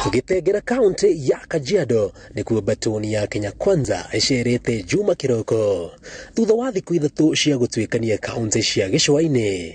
Gĩtengera kaunti ya Kajiado nĩkuo mbatoni ya Kenya Kwanza ĩcerete Juma kĩroko thutha wa thikũ 3 cia gũtuĩkania kaunti cia gĩcũa-inĩ.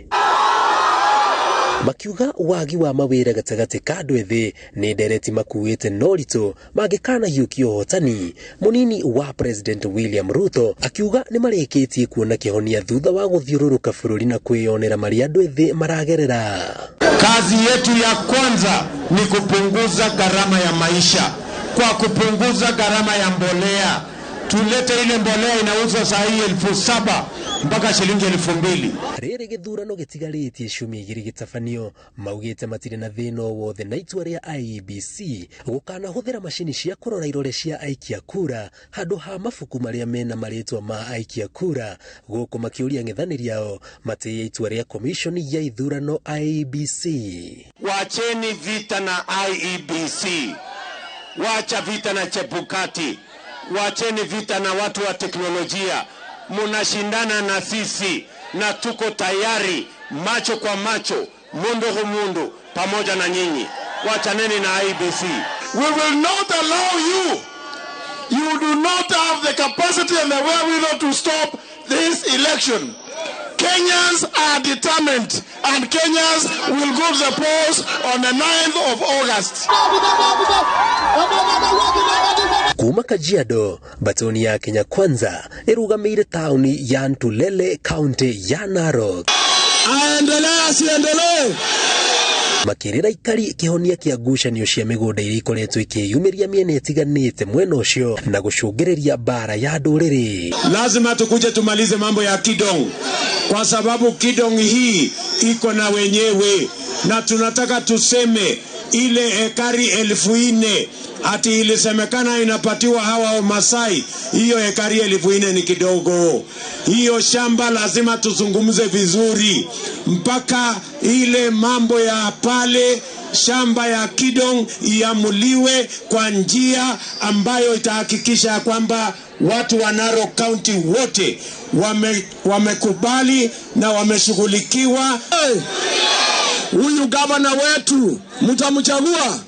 Makiuga wagi wa mawĩra gatagatĩ ka andũ ethĩ nĩ ndereti makuĩte na ũritũ mangĩkanahiũkia ũhotani. Mũnini wa President William Ruto akiuga nĩ marĩkĩtie kuona kĩhonia thutha wa gũthiũrũrũka bũrũri na kwĩyonera marĩa andũ ethĩ maragerera. Kazi yetu ya kwanza ni kupunguza gharama ya maisha kwa kupunguza gharama ya mbolea. Tulete ile mbolea inauzwa saa hii 7,000 mpaka shilingi 2,000. Rĩrĩ gĩthurano gĩtigarĩtie ciumia 2 gĩtabanio, maugĩte matirĩ na thĩna o wothe na itua rĩa IEBC gũkanahũthĩra macini cia kũrora irore cia aikia kura handũ ha mabuku marĩa mena marĩtwa ma aikia kura, gũkũ makĩũria ng'ethanĩri ao matĩĩe itua rĩa komishoni ya ithurano IEBC. Wacheni vita na IEBC, wacha vita na Chebukati, wacheni vita na watu wa teknolojia. Munashindana na sisi na tuko tayari macho kwa macho, mundu hu mundu, pamoja na nyinyi. Wachaneni na IEBC. We will not allow you. You do not have the capacity and the wherewithal to stop this election. Kenyans are determined, and Kenyans will go to the polls on the 9th of August. Kuma Kajiado, batoni ya Kenya Kwanza ĩrũgamĩire taũni ya Ntulele, kaunti ya Narok. Aendelee asiendelee? Makĩrĩra ikari kĩhonia kĩa ngucanio cia mĩgũnda iria ikoretwo ikĩyumĩria mĩena ĩtiganĩte mwena ũcio na gũcũngĩrĩria mbara ya ndũrĩrĩ. Lazima tukuje tumalize mambo ya Kidong, kwa sababu Kidong hii iko na wenyewe, na tunataka tuseme ile ekari 4,000 ati ilisemekana inapatiwa hawa Wamasai, hiyo ekari 4,000 ni kidogo. Hiyo shamba lazima tuzungumze vizuri mpaka ile mambo ya pale shamba ya Kidong iamuliwe kwa njia ambayo itahakikisha kwamba watu wa Narok County wote wamekubali na wameshughulikiwa. Huyu gavana wetu mtamchagua?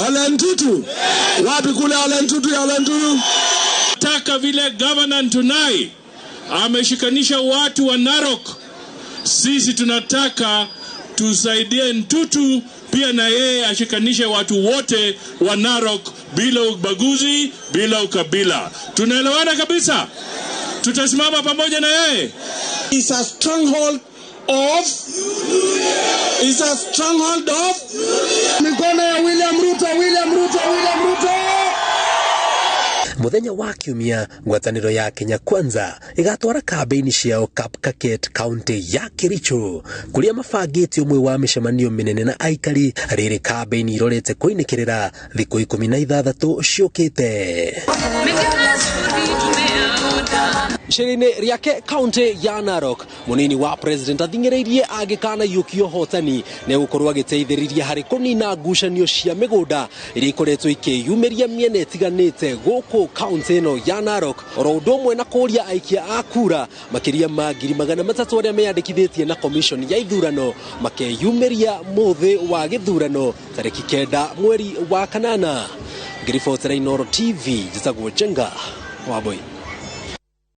Ole Ntutu. Wapi kule Ole Ntutu ya Ole Ntutu? Taka vile Governor Ntunai ameshikanisha watu wa Narok, sisi tunataka tusaidie Ntutu pia na yeye ashikanishe watu wote wa Narok bila ubaguzi, bila ukabila. Tunaelewana kabisa? Tutasimama pamoja na yeye. It's a stronghold of, it's a stronghold of mikono ya William Ruto, William Ruto, William Ruto. Mũthenya wa kiumia, ngwatanĩro ya Kenya Kwanza ĩgatwara kambĩini ciao Kapkaket, kaunti ya Kericho, kũrĩa mabangĩte ũmwe wa mĩcemanio mĩnene na aikari. Rĩrĩ kambĩini irorete kũinĩkĩrĩra thikũ 16 ciũkĩte. Icera-inĩ rĩake kaunti ya Narok, mũnini wa president athing'ĩrĩirie angĩkanaiyũkia ũhotani nĩ egũkorwo agĩteithĩrĩria harĩ kũnina ngucanio cia mĩgũnda iria ikoretwo ikĩyumĩria mĩena ĩtiganĩte gũkũ kaunti ĩno ya Narok, oro ũndũ ũmwe na kũria aikia a kura makĩria ma 300,000 arĩa meyandĩkithĩtie na commission ya ithurano makeyumĩria mũthĩ wa gĩthurano tarĩki 9 mweri wa 8. Ngĩribotera Inooro TV, njĩtagwo Njenga Wambui.